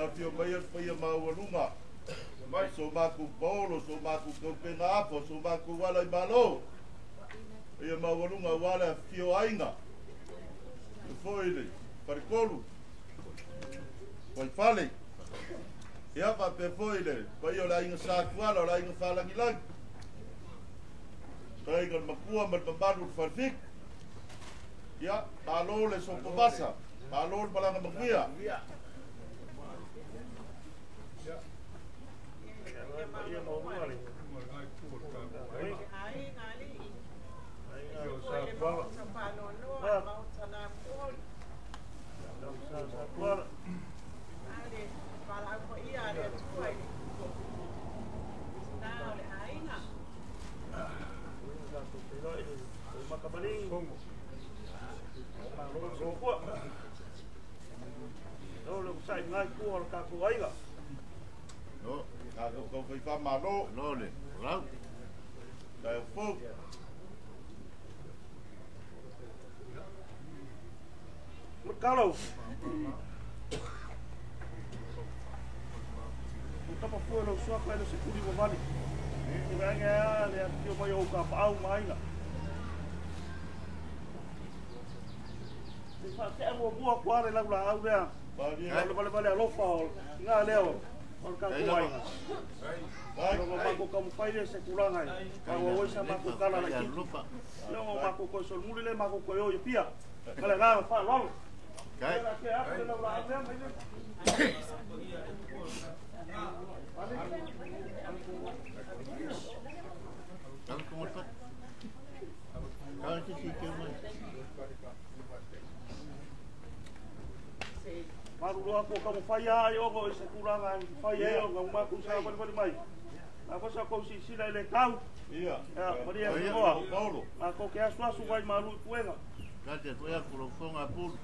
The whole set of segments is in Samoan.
Afio mai le paia maualuga. So maku paolo, so maku kaupenga apo, so maku wala i malo. Paia maualuga aua le afifio o aiga. E foi le Faletolu, Fuaifale. Ia faapea foi le paia o le aiga Satuala, o le aiga Falagilagi. Taiga le makua ma le mamalu o le Falefitu. Ia, malo le sopavasa, malo le malaga manuia. Malo, lole, rau. Tai fou. Kalau. Tapa fue lo sua pa lo se kuli wali. Te vanga le atio mai o ka pau mai na. Te fa te mo bua kwa le lau la au lea. Vale vale vale alofa o nga leo. O ka ko ai. Ai ma ko ka mo fai le se kulanga ai. Ka o sa ma ko kala la ki. Leo ma ko ko sol muli le ma ko ko yo pia. Kala la fa lo. Kai. Maru ko ka mo fai ai o ko se kulanga fai ai o ma ku sa wali wali mai. A ko sa ko si sila le kau. Ia. Ia, Maria ko. A ko ke asu asu vai malu puega. Ka te toia ko lo fonga pulu.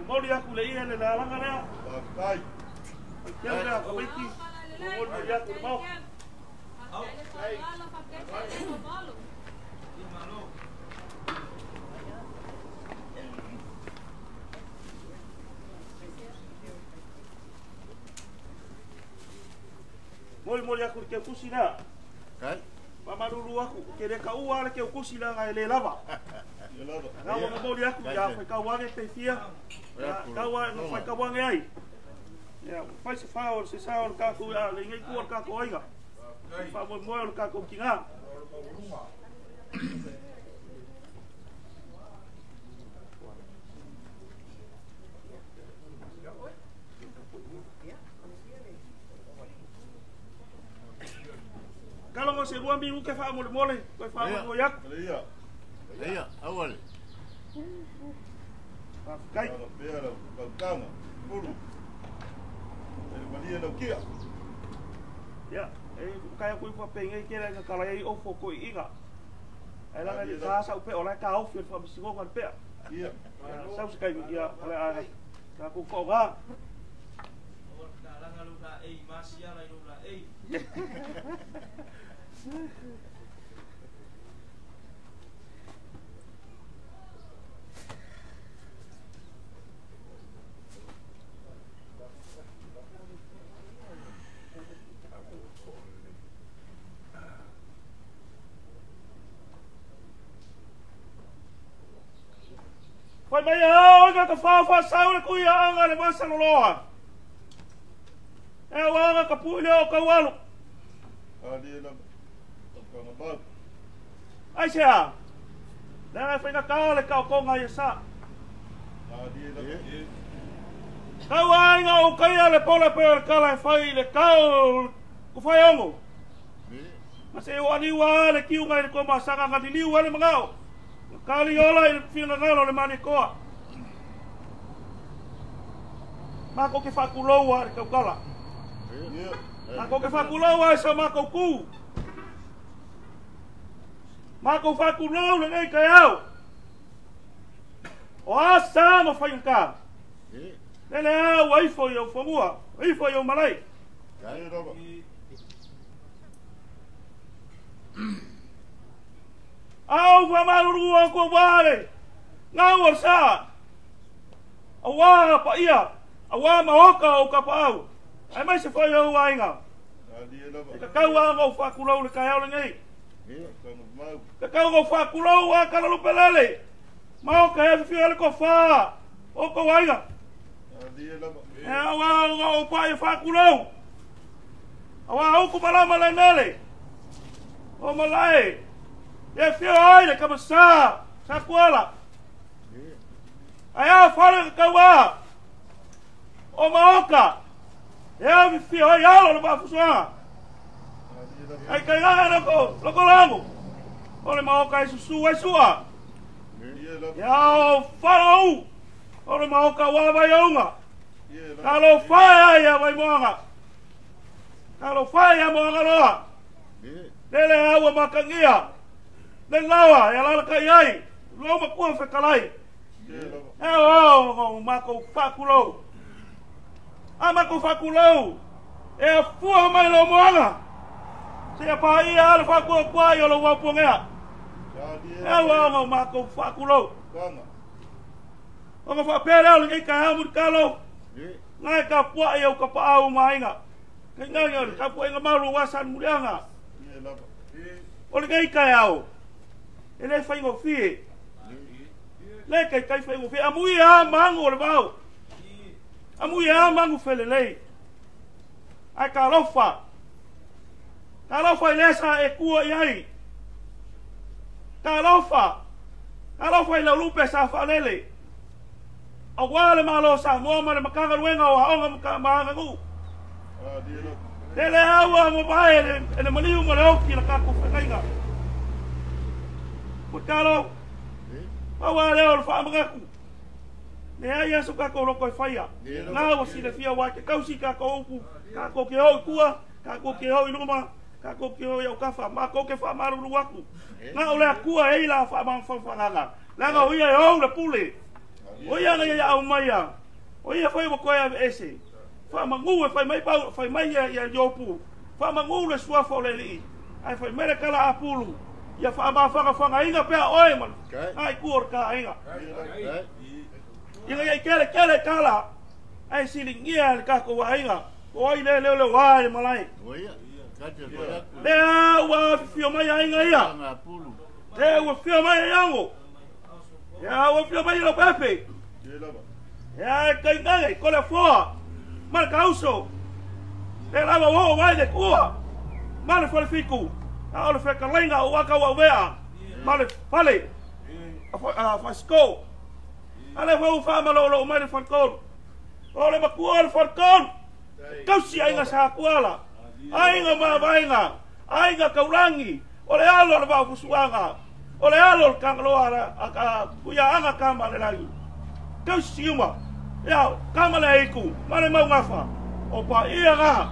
Moli aku le ia le langa lea. Kai. Kia ora ka wiki. Moli aku le mau. Moli moli aku ke kusina. Kai. Pamaruru aku ke le ka ua le ke kusina ngai le lava. Ngā wanga moli aku ia whai kauange te fia. Kaua no whai kauange ai. Ia whai se whao se sao le kākou ia le ngai kua le kākou aiga. Wha moe moe o le kākou ki ngā. Kalongo se rua mi uke wha mole mole, koe wha mole mole aku. Ia, awale. Kai. Pea lau kaukanga, pulu. Ele malia lau kia. Ia, e kai aku ipa penge ke la kala ai ofo ko inga. Ai la ngai ka sa upe ola ka ofi fa misigo ngal pea. Ia. Sa usi kai ia ola ai. Ka ku ko ga. Ka langa lu la ei masia la lu la ei. Fai mai au ka fa fa sau le kui anga le masa loloa. E wanga ka pule o ka walu. Ali la ka ngabau. Ai sea. Le fai na ka le ka ko ngai sa. Ali la. Kau ai nga o kai le pola pe o kala fai le kau ku fai ongo. Ma se o ani wa le kiu ngai ko ma sanga ngai liu ale mangao. Kali ola i whina ngalo le mani koa. Mako ke whakuloua le kaukala. Mako ke whakuloua e sa mako ku. Mako whakulou le nei kai au. O asa ma whainga. Lele au aifo i au whamua, aifo i au malai. Au whamaruru au ko wale, ngau o sa. Aua paia, aua maoka o kapaau. Ai mai se foi o aiga. E kakau a ngau whakulau le kai au le nei. Kakau ngau whakulau a kalalupelele. Maoka e whiwhi le kowha o ko aiga. E aua ngau pa e whakulau. Aua uku malama le nele. O malae. E whio ai le kamasa. Sa kuala. Ai a whare kakaua. O maoka. E a whiwhi ai alo le maafusuanga. Ai kai nganga loko, loko langu. O le maoka e susu ai sua. Ia o whara u. O le maoka wa vai aunga. Ka lo whae ai a vai moanga. Ka lo whae a moanga loa. Lele aua makangia. Le lawa e alala kai ai. Lo makua whekalai. E o mako whakulou. A mako whakulou. E a fua mai lo moanga. Se a pa ia ale whakua kua i o lo wapongea. E au ngau mako whakulou. O ngā whapere au le kei kai hamu kalo. Ngai ka pua i au ka paau mainga. Kei ngai ngau ka pua i ngā malu wasan murianga. O le kei kai au. E le whaingo fie. Le kai kai whaingo fie. Amui a mangu o le vau. Amui a mangu whele lei. Ai ka lofa. Ka lofa i lesa e kua i ai. Ka lofa. Ka lofa i lau lupe sa whalele. Aua le malo sa moa ma le makanga luenga o haonga maanga ngu. Tele aua mo pae e le maniu mo le oki la kako whakainga. Mo talo, aua leo le whaamagaku. Le ai aso kako loko e whaia. Ngā wasi le fia wai ke kausi kako upu, kako ke hoi kua, kako ke hoi luma, kako ke hoi au kawha, mako ke whaamaruru aku. Ngā o le akua e ila whaamangawhanganga. Langa o ia e hou le pule. O ia ngai ia au maia. O ia whai wakoe ave ese. Whaamangu e whai mai pau, whai mai ia Yopu. Whaamangu le suafa o le lii. Ai whai mere kala apulu. Ia whaamawhanga inga pea oe man. Ai kuor ka inga. Ia ia kele kele kala. Ai silingia le kako wa inga. O ai le leo le wai le malai. Lea ua whiwhio mai a inga ia. Lea ua whiwhio mai a iango. Ia ua whiwhio mai lo pepe. Ia kai ngai kole foa. Male kauso. Le lava o wai le kua. Male fale fiku. A o le whekalenga o waka wa wea. Male fale. A fasko. Ale wau whamalo lo mai le falkon. O le makua le falkon. Kausi ainga sa kuala. Ainga mavainga. Ainga kaurangi. O le alo le vau fusuanga. O le alo le kangaloa a kuia anga kama le langi. Kausi uma. Ia kama le eiku. Male mau ngawha. O pa ia ngā.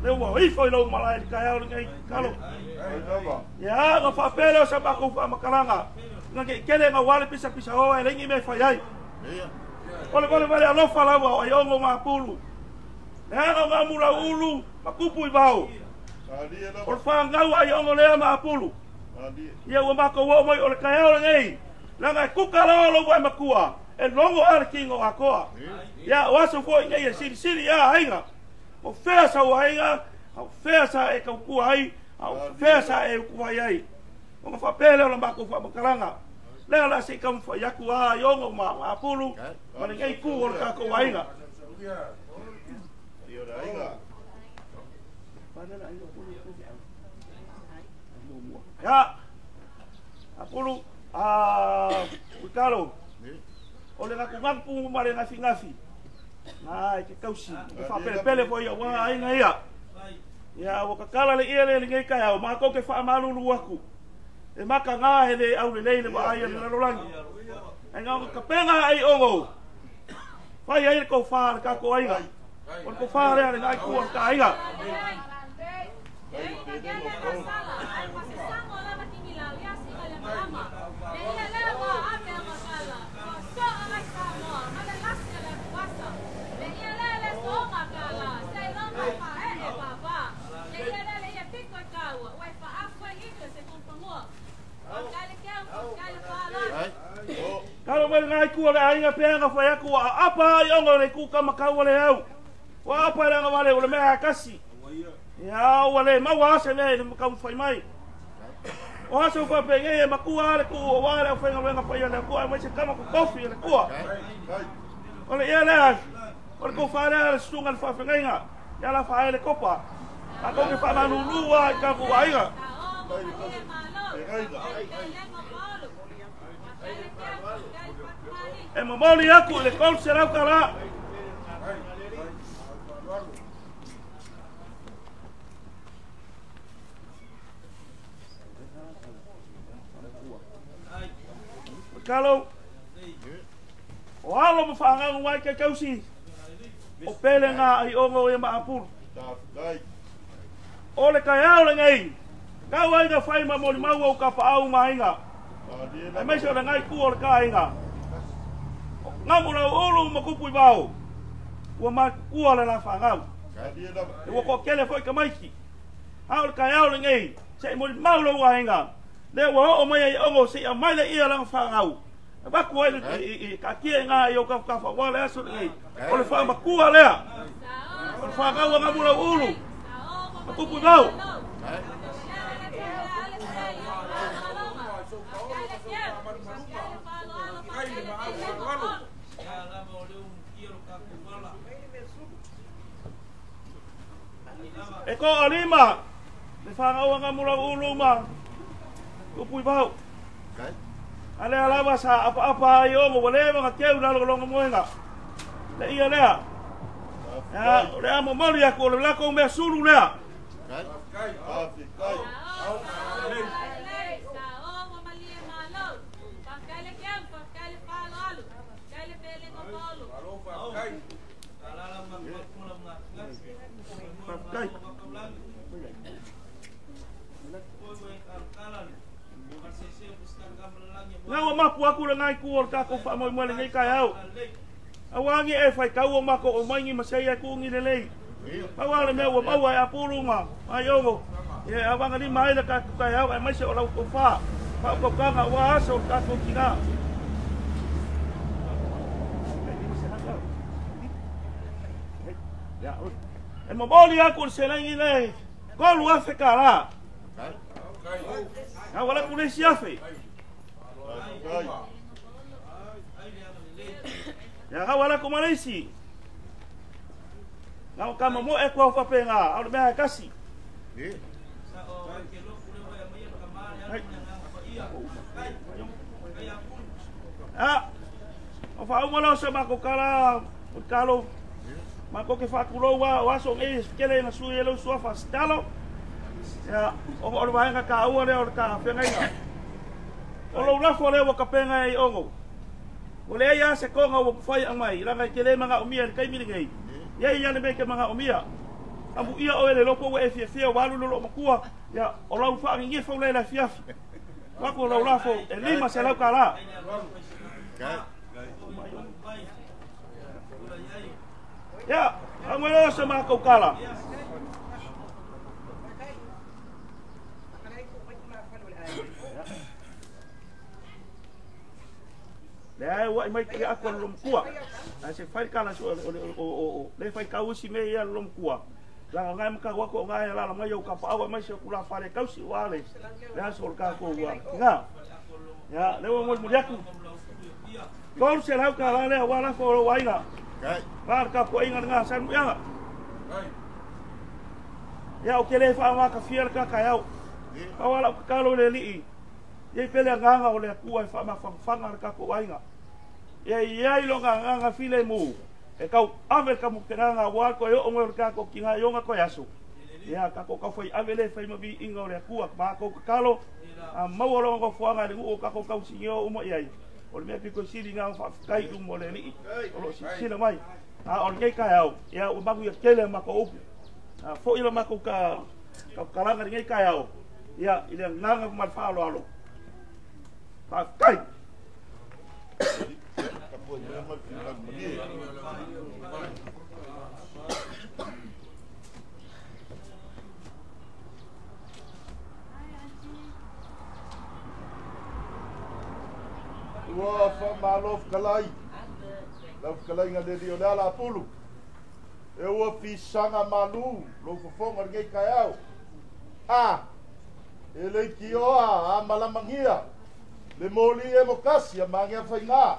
Le ua ifo i lau malai le kai au le ngai kalo. Ia ngā whapele o sa mako wha makalanga. Ngā ke kele ngā wale pisa pisa hoa e lengi me whai ai. O le wale wale alofa lawa o ai ongo mā pulu. Le hanga ngā mura ulu makupu i vau. O le whangau ai ongo lea mā pulu. Ia ua mako wao mai o le kai au le ngai. Langa e kuka lawa lo wai makua. E longo ale kingo akoa. Ia o aso foi ngai e siri siri ia ainga. O fea sa o ainga, o fea sa e kaukua ai, o fea sa e ukuai ai. O nga whapele o la mako wha makalanga. Lea la se kamu wha yaku a iongo ma apulu, ma le ngai ku o le kako ainga. Ia, apulu, a uikalo. O le ngaku ngaku ma le ngafi ngafi. Ngai ke kausi, o whapele foi ia wa ainga ia. Ia o kakala le ia le ngai kai au, mako ke whaamalulu aku. E maka ngā he le au le leile wa ai le lalolangi. Ai ngā kapenga ai ongo. Whai ai le kowha le kako ainga. O le kowha lea le ngai kua le ka ainga. Kalo mai ngai ku matua le aiga pe nga fai aku a apa ai ongo le ku ka makau le au. Wa apa le nga vale o le mea kasi. Ia ua le maua ase mea i le makau fai mai. O aso fa pe nge makua le ku o wa le fai nga pa ia le ku ai mai se kama ku kofi le ku. O le ia le o le ko fa le le sunga le fa fenga. Ia la fa le kopa. A ko ke fa manu wa ka ku aiga. E momoli aku le kol serau kala. Kalo o alo mo whaangangu mai ke kausi o pele ngā i ongo ia maapuru. O le kai au le ngai kau ai ngā whai ma moli mau au ka paau mahinga. E meise o le ngai ku o le kāinga. Ngā mura ulu makupu i wau. Ua makukua le la whaangau. E ua ko kele fwoi ka maiki. Au le kai au le ngai se i moli mau lau ainga. Le ua o mai ai ongo se i mai le ia langa whaangau. Vaku ai i ka kia ngā i o ka wha le aso nei. O le wha makua lea. O le whaangau a ngā mura ulu. Makupu i wau. E ko alima. Le whaangau a ngā mura ulu ma. Kupu i wau. Ale alava sa apa apa ai ongo wale nga keu la longa moenga. Le ia lea. Ya le amo moli aku le lako mea sulu lea. Ngau mapu aku le ngai ku o ka ko fa mo mo le ngai kai au. Awangi e fai kau o mako o maingi masai aku ngi le lei. Maua le mea ua maua e apuru ma mai ongo. E awanga ni mai le ka kai au e mai se o lau ko fa. Fa ko kanga ua aso ka ko kinga. E momoli aku se lengi le. Kolu afe kala. Ngau wala ku le siafe. Ya ngau wala ku Malaysia. Ngau kama mo e kwa whapenga, au le mea e kasi. Ah, o whaumalo se mako kala, o kalo, mako ke whakuroua, o aso nge kele na sui e lau sua whasitalo. Ya, o le waenga ka aua lea o le ka whengainga. O lau lafo lea wa kapenga e ongo. O le ia se konga o whai ang mai, ranga i ke le manga o mia le kaimiri ngei. Ia ia le me ke manga o mia. Amu ia o ele lopo ua e fia fia walu lolo makua, ia o lau whaangi nge fau le fiafi. Wako lau lafo e lima se lau kala. Ia, angwe o se mākou kala. Le ai wa mai ke aku lo mkua. A se fai kala so o le fai kausi me ia lo mkua. La ngai mka wa ko ngai la mai o ka pa wa mai se kula fare kausi wa le. Le aso ka ko wa. Nga. Ya le wo mo yaku. Kol se lau ka la le wa la fo wa inga. Ba ka ko inga nga san ya. Ya o ke le fa wa ka fia ka ka yau. Pa wa la ka lo le li. Ia pele nganga o le akua e wha mawhanga ka ko ainga. Ia ia i longa nganga file mu. E kau ave ka mu te nganga wa ko e o ngoi ka ko ki ngā ionga ko aso. Ia ka ko ka whai ave le whai mabi inga o le akua ma ko kakalo. A maua longa ko fuanga le nguu ka ko kau singi o umo iai. O le mea piko sili ngā whawhikai umo le lii. O lo sila mai. A o le kei kai au. Ia o maku ia kele ma ko upu. A fo ila mako ka kalanga le ngei kai au. Ia i le nganga ma whaalo alo. Kai. Ua whamalo malo fetalai lau fetalaiga le alii o le ala apulu e ua fisaga malū lou fofoga lenei taeao a e leitioa a malamagia le moli e mokasi a magea faigā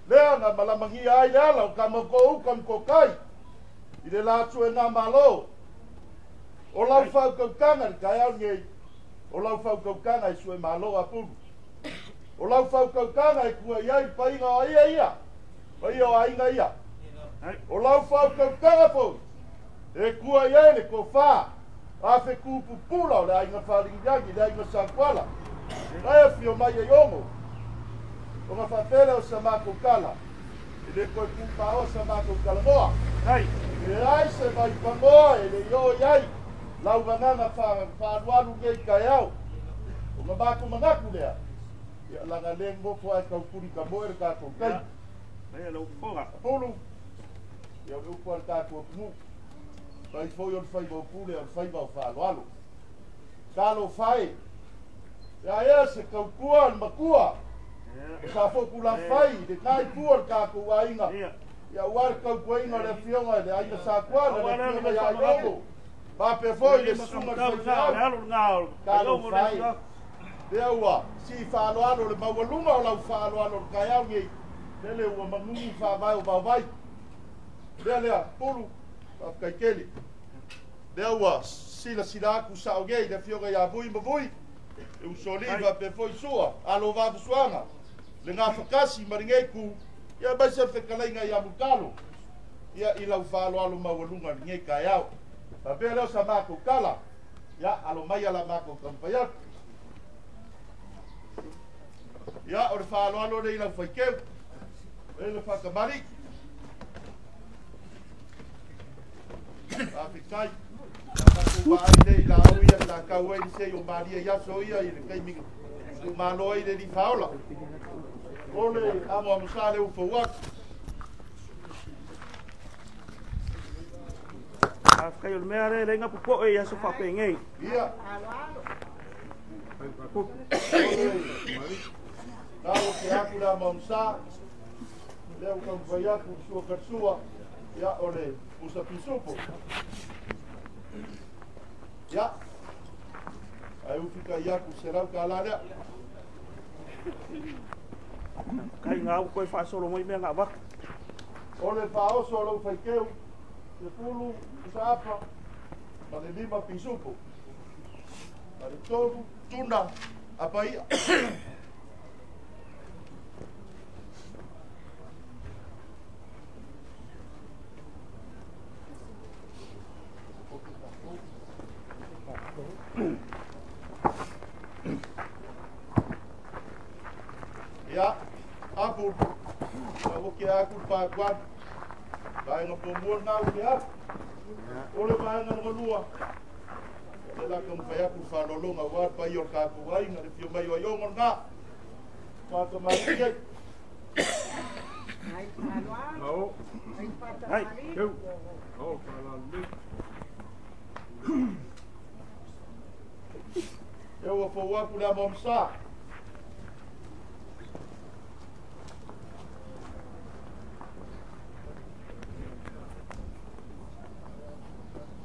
lea na malamagia ai le ala o kamakou uka ma kokai i le latu e ngā malo o lau faukautaga le taeao lenei o lau faukautaga e sue malo apulu o lau faukautaga e kua iai le paiga o aia ia paia o aiga ia o lau faukautaga foi e kua iai le kofā afe kupupula o le aiga Faaligilagi le aiga Sakuala lae afio mai ai ogo ona faapele o sa matou tala e lē toe pupaoa sa matou talanoa e ai se vaipagoa e lei oo i ai lau vagaga faalualu nei taeao ona matou manatu lea ia laga lē gofo ae taupuli kamoe le tatou taimi apulu ia o le upu a le tatou atunuu fai foi o le faiva o pule o le faiva o faaaloalo talofa e ia ea se tautua le matua o sa fotu lafai i le nai tua le tatou aiga ia ua le tautuaina o le afioga i le aiga Satuala le afioga ia Aiogo faapea foi le susuga le faifeau talofa e lea ua sii faaaloalo le maualuga o lau faaaloalo le taeao nei lele ua magugu faavae o vaovai lea lea pulu faafetai lea ua silasila atu sao nei le afioga ia Vui ma Vui e usolī faapea foi sua alo vavasuaga le gafakasi ma lenei ku ia mai se fetalaiga ia Mutalo ia i lau faaaloalo maualuga lenei taeao faapea lea o sa matou tala ia alo mai ala matou taumafai atu ia o le faaaloalo lea i lau faiteu e le faakamali faafetai matou vaai lea i laau ia tatau ai le sei o malia i aso ia i le taimi tuumalo ai le lifaaola o le amoamosā le ufou atu. Faafetai o le mea lea le gapupo'e i aso faapegei. Ia talo ke aku le amoamosā lea ua taumafai atu sua kalasua ia o le pusa pisupo ia ae ufika i aku selau kalā lea. Kai ngā u koe faasolo mai mea ngā avatu. O le faaoso o lou faiteu 10 pusa apa ma le 5 pisupo ma le 3 tuna apa ia. Ia apu o ke aku pa kwa vaega muamua lena u ke aku o le vaega lona le la taumafai atu le faaaloaloga auā le paia o le tatou aiga le fio mai o aiogo lena faatamāii ai. E ua fou atu le amoamosā.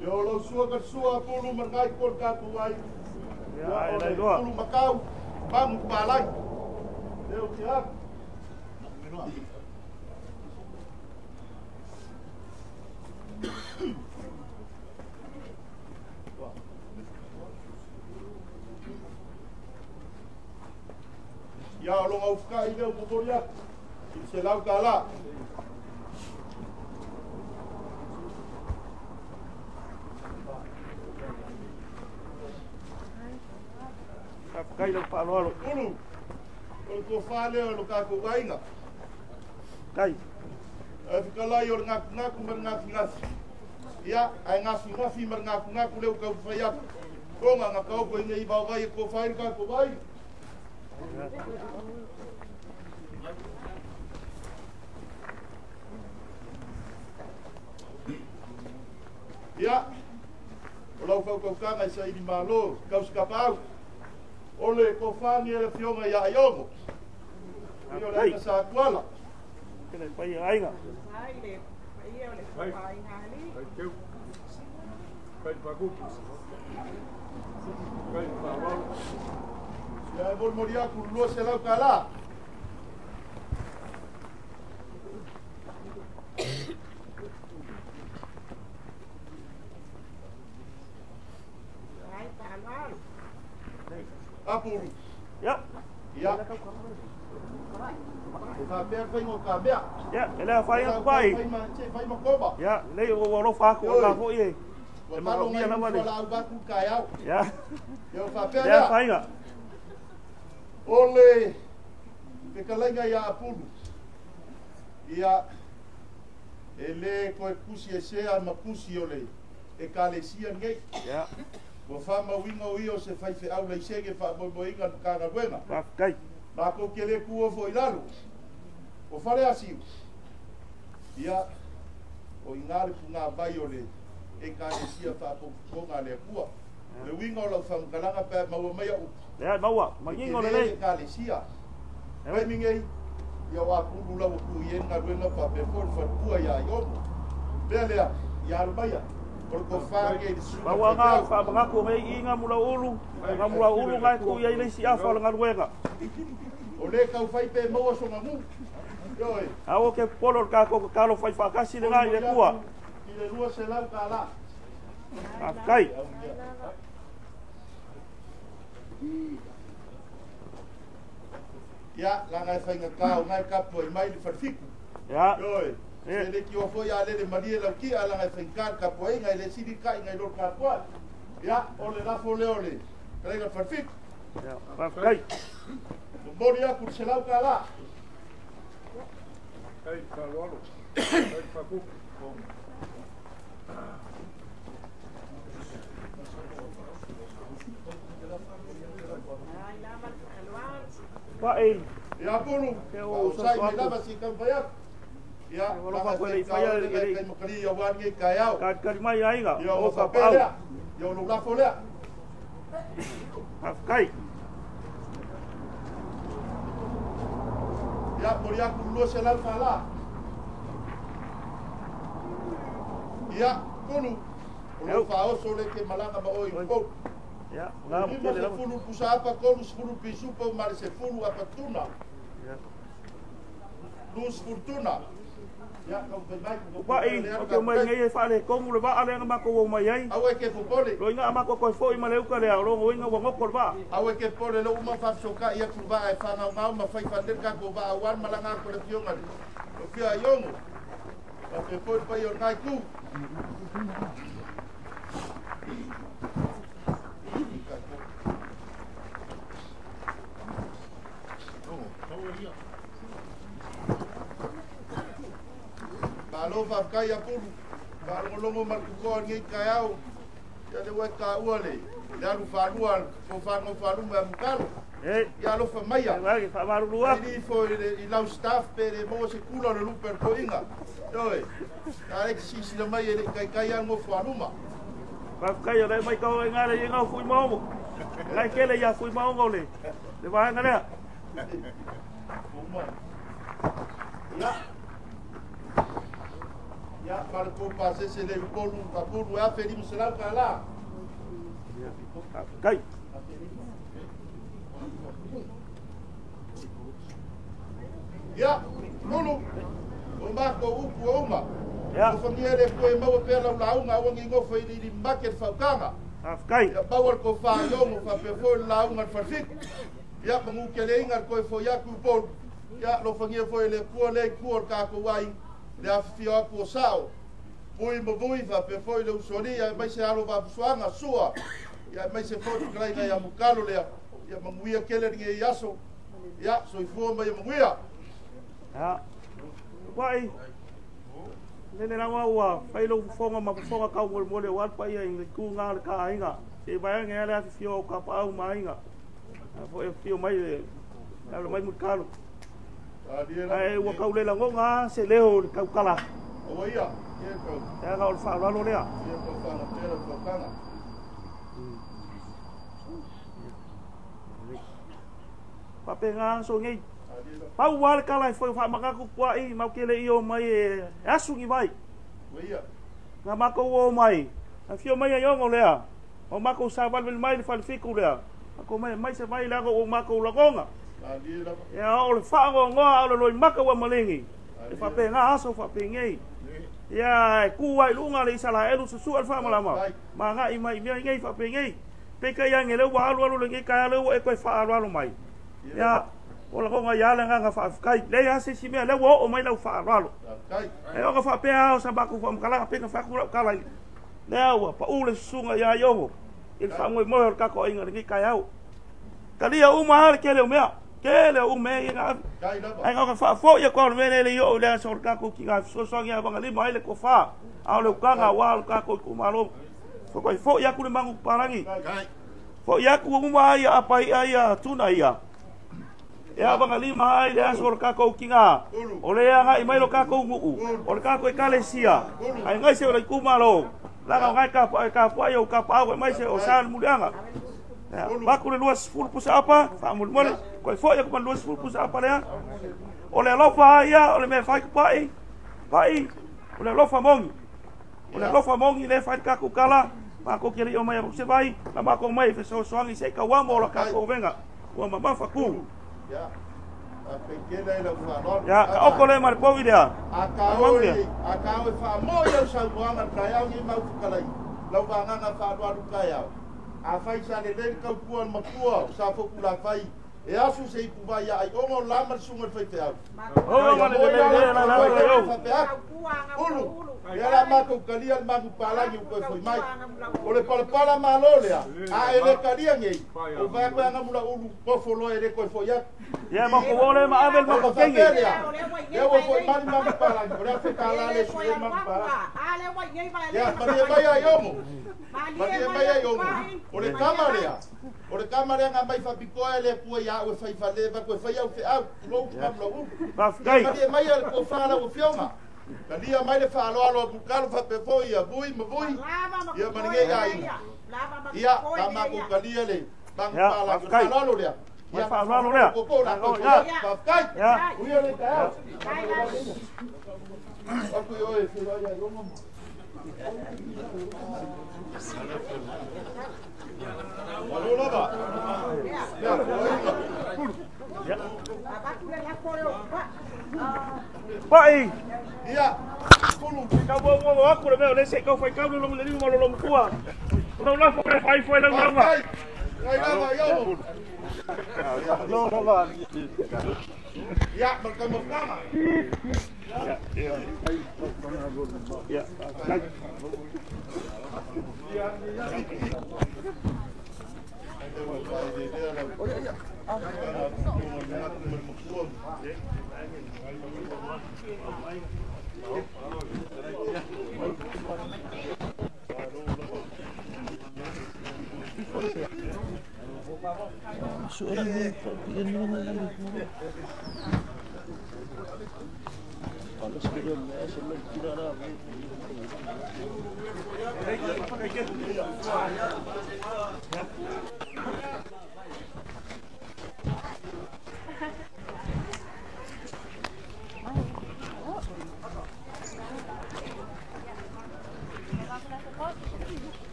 Ia o lau sua ka sua pulu ma ngai ko le tatou ai. Ia ai lai loa. Pulu makau mamu palai. Leo te atu. Ia o loga ufukai leo momoli atu i le selau kalā. Faafetai lau faaaloalo. Ulu o le tofā lea o lo tatou aiga. Kai. Ae fetalai o le gakugaku ma le gafigafi. Ia ae gafigafi ma le gakugaku lea ua taumafai atu. Toga na taoto i nei vaovai e tofa ai le tatou aiga. Ia o lau faukautaga i saili malo tausikapau o le tofani e le afioga ia Aiogo. Ia o le aiga sa Tuala. Kele paia aiga. Ia e molimoli aku 200 tala. Apuru. Ia. Ia. E faapea le faiga o ka mea. Ia, e lea whai pai. Fai ma koma. Ia, lei o alofa aku o ka hoi e. Ua talo ngai ufu ala au baku kai au. Ia. Ia o faapea lea. Lea whainga. O le fekalaiga ia Apulu. Ia, e le koe kusi e sea ma kusi o le ekalesia nei. Ia. Ua whamauinga o ia o se whaiwheau leisege whaamoemoeinga no kāgaluega. Whafkai. Mākou ke le kuofo i lalo. O whare asiu. Ia, o i ngā le punga vai o le ekalesia whaapopokonga le akua. Le winga o lau whangalanga pē maua mai au. Lea, maua, mangingo le lei. Ekalesia. Pai mingei, ia o apulu lau ku i en ngaluenga whapefo le whanpua ia iomo. Pea lea, ia alu maia. Maua ngā whaamangako mei i ngā mula ulu, ngā mula ulu ngai ku ia i leisi afa o le ngaluenga. O le kau whai pe maua songa mu. Awo ke polo le kako kalo whai whakasi le ngai le kua. I le 200 ka la. Whafkai. Ia, la ngai whainga kao ngai kapo i mai le wharfiku. Ia. Ioi. Se le ki o foi a lele marie lau ki a la ngai whainga kapo i ngai le siri kai ngai lor kapoa. Ia, o le lafo leo le. Kalenga wharfiku. Ia, whafkai. Mori aku le 100 ka la. Kai whaaloalo. Kai whakuku. Pae. Ia pulu. O sai mai lava si kampai aku. Ia, alofa koe le i whaia le kai makali ia wani ngai kai au. Katikati mai aiga. Ia o whapea lea. Ia o lou lafo lea. Whafkai. Ia, mori aku 200 ka la. Ia, kulu. O lou whaoso le ke malanga ma oi pou. Ia, la mo kele lava. Lima se fulu pusa apa, kolu se fulu pisupa, mare se fulu apa tuna. Ia. Lus fortuna. Ia, kau pai mai. Pai, o ke mai ngai e whaale kongu le waa le nga mako wau mai ai. Awe ke popole. Lo inga mako koe fo i male uka lea, o inga wangoko le waa. Awe ke pole lo uma whapsoka ia kurwa e whanau ngau ma whai whanel ka ko waa wan malanga ko le fionga. O fia iongo. Ka pe poi pai o ngai ku. Malo whafkai apuru, whalongolongo markukoa ngai kai au, ia le wai ka ua le, le alu whanua, fo whango whanuma mukalo, ia alofa maia. Ia whamaruru aku. Ini fo i lau staff pe le mo se kula le lupe ko inga. Oi, a le sisi na mai e le kai kai ango whanuma. Whafkai o le mai kau e ngare i ngau fui maongo. Ngai kele ia fui maongo le, le wahenga lea. Ia. Ia, mara kou pasese le upolu, apulu e afe 500 ka la. Kai. Ia, lulu, o mako upu o uma. Ia. O whangia le koe maua pēr lau launga, awa ngi ngofo i li make le whaukanga. Whafkai. Ia, maua le ko whaayongo, whapefo le launga le wharfiku. Ia, mangu ke le inga le koe fo iaku upolu. Ia, lo whangia fo le kua le kua le kako ai. Le awhiwhio aku o sao. Pui ma vui whapefo le usori, ia mai se alo wapusuanga, sua. Ia mai se fo tukalai ia mukalo lea. Ia manguia kele ringe i aso. Ia, soifua mai manguia. Ia. Wai. Lele lawa ua, whailo fufonga ma fufonga kau mole mole o alpa ia i le ku ngā le ka ainga. Se vai ngai le awhiwhio o ka paau ma ainga. Fo e whio mai le, alo mai mukalo. Ai ua kau le langonga se leo le kaukala. Aua ia, ia kau. Ia ngau le whaolalo lea. Ia kau whanga pera kaukanga. Pape ngā so ngei. Pau wale kala e foi whaamakaku kua i mau kele i o mai e asu ni vai. Ngā mākou o mai. A fio mai ai ongo lea. O mākou sa walwel mai le whalifiku lea. Ako mai mai se mai lea o mākou lagonga. Ia o le whaango ngoa o le loi maka ua malengi. E whape ngā aso whape ngei. Ia e kua i lunga le isala elu susu al whaamalama. Ma ngā i mai mea ngei whape ngei. Peka ia nge leu wa alu alu le ngei kai alu e koe wha alu alu mai. Ia o la konga ia le nganga whaafkai. Le ia se si mea leu o mai lau wha alu alu. E oka whapea au sa maku whaamakalanga peka whakura o kala i. Lea ua pa ule susunga ia iongo. I le whaangoi moe o le kako inga le ngei kai au. Kalia uma hale kele o mea. Kele o mea i ngā awi. Ai ngā whaafo ia kwa o mea le i o lea sa o le kako ki ngā sosoangi a wanga lima ai le kowha. A o le ukanga wa o le kako i kumalo. Whakoi fo ia kule mangu parangi. Fo ia ku uma ai a pai ai a tuna ia. E a wanga lima ai le aso o le kako ki ngā. O le anga i mai lo kako nguu. O le kako i kalesia. Ai ngai se o le kumalo. Langa o ngai ka pa ai o ka pa au e mai se o sa mulianga. Baku le 20 pusa apa, whaamuli koe fo ia kuma 20 pusa apa lea. O le alofa ia, o le mea whai kupai, pai, o le alofa mongi. O le alofa mongi le whai kaku kala, mako kiri o mai a se vai, na mako mai feso soangi se ka wamo o la kako venga. Ua mamafa ku. Ya, ka oko le mare povi lea. A ka oe wha moi au saumoanga kai au ni mau fukalai. Lau wanganga wha kai au. A fai sa le le kau pua matua sa foku la fai e asu se ipu vai ai ongo lama le sunga fai te au. O ma le le la la la. Ulu. Ia la mako kalia le maku palangi ko foi mai. O le palapala malo lea. A ele kalia ngei. O vai ko anga mula ulu pofo lo ele ko foi ya. Ia ma ko ole ma avel ma ko kengi. Ia o foi mari maku palangi. O le fe kala le su maku palangi. A le wai ngei vai. Ia mari mai ai omo. Mari mai ai omo. O le kamarea. O le kamarea nga mai fapikoa le pua ia o fai fale va ko fai au fe au. Lo ku ma lo. Mari mai al ko fala o fionga. Kalia mai le whaaloalo a pukalo whapefo ia bui ma bui. Ia maringe ia ina. Ia tamako kalia le mangu pala ko whaaloalo lea. Ia whaaloalo lea. Koko la koko. Whafkai. Uia le taeo. Aku i oe whira ia rongo. Malo lava. Ia Ia. Pai. Ia. Kulu. Ka mo mo aku le mea le se ka fai ka le le mo lo mkua. No la fo fai fai la lama. Ai lava yo. No lava. Ia, ma ka mo kama. Ia. Ia.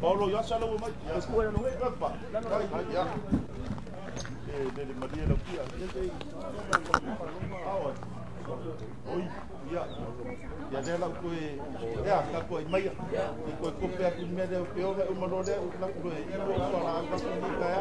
Paulo yasa lo mai. Ya. Le Maria lo kia. Oi, ya. Ya le la ko ya ka ko mai. Ko ko pe ku me le pe o ma lo le la ko e ko la ka ko ka ya.